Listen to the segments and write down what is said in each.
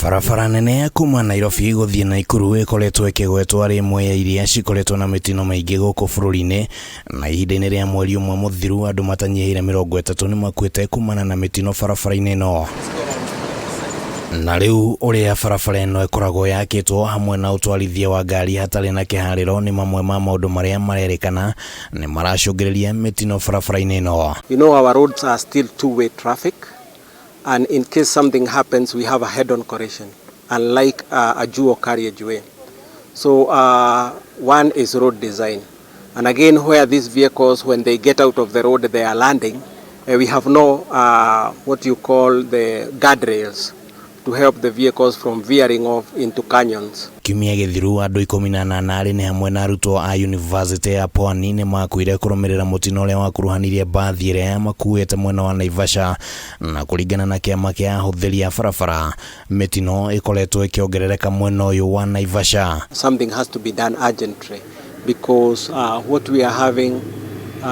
Barabara nene ya kuma Nairobi gũthiĩ Naikuru ĩkoretwo ĩkĩgwetwo arĩ ĩmwe ya iria cikoretwo na mĩtino mĩingĩ gũkũ bũrũri-inĩ, na ihinda-inĩ rĩa mweri ũmwe mũthiru andũ matanyihĩire 30 nĩ makuĩte kumana na mĩtino barabara-inĩ ĩno. Na rĩu ũrĩa barabara ĩno ĩkoragwo yakĩtwo hamwe na ũtwarithia wa ngari hatarĩ na kĩharĩro nĩ mamwe ma maũndũ marĩa marerĩkana nĩ maracũngĩrĩria mĩtino barabara-inĩ ĩno. Our roads are still two-way traffic, and in case something happens, we have a head-on collision, unlike a dual carriageway. So one is road design. And again, where these vehicles, when they get out of the road, they are landing, we have no what you call the guardrails to help the vehicles from veering off into canyons. Kiumia gĩthiru andũ 18 arĩ nĩ hamwe na arutwo a University ya Pwani nĩ makuire kũrũmĩrĩra mũtino ũrĩa wakuruhanirie mbathi ĩrĩa yamakuĩte mwena wa Naivasha. Na kũringana na kĩama kĩa ahũthĩri a barabara, mĩtino ĩkoretwo ĩkĩongerereka mwena ũyũ wa Naivasha. Something has to be done urgently because what we are having,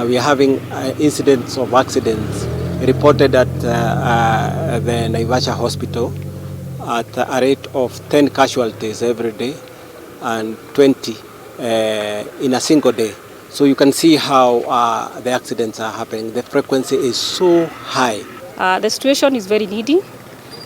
we are having incidents of accidents reported at the Naivasha Hospital at a rate of 10 casualties every day and 20 in a single day. So you can see how the accidents are happening. The frequency is so high. The situation is very needy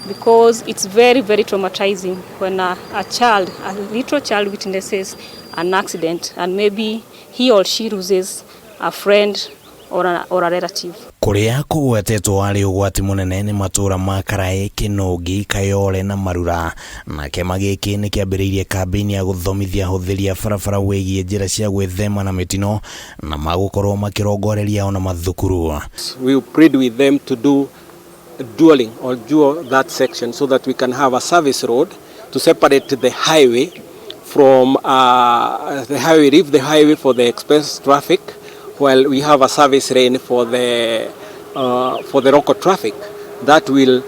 because it's very, very traumatizing when a child, a little child witnesses an accident and maybe he or she loses a friend or a relative. Kũrĩa kũgwetetwo arĩ ũgwati mũnene nĩ matũũra ma Karaĩ, Kĩnũngi, Kayole na Marura. Na kĩama gĩkĩ nĩ kĩambĩrĩirie kambĩini ya gũthomithia ahũthĩri a barabara wĩgiĩ njĩra cia gwĩthema na mĩtino na magũkorwo makĩrongoreria ona mathukuru. We plead with them to do dualling or dual that section so that we can have a service road to separate the highway from the highway, leave the highway for the express traffic, while we have a service lane for the local traffic. That will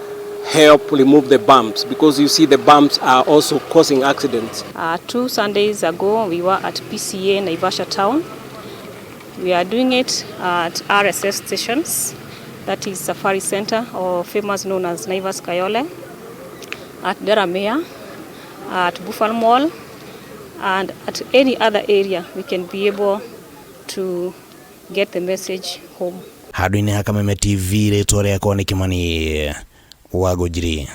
help remove the bumps, because you see the bumps are also causing accidents. 2 Sundays ago, we were at PCEA Naivasha town. We are doing it at RSS stations, that is Safari Center, or famous known as Naivas Kayole, at Delamere, at Buffalo Mall, and at any other area we can be able to get the message home. Handũ-inĩ ha Kameme TV, rĩtwa rĩakwa nĩ Kĩmani wa Ngũnjiri.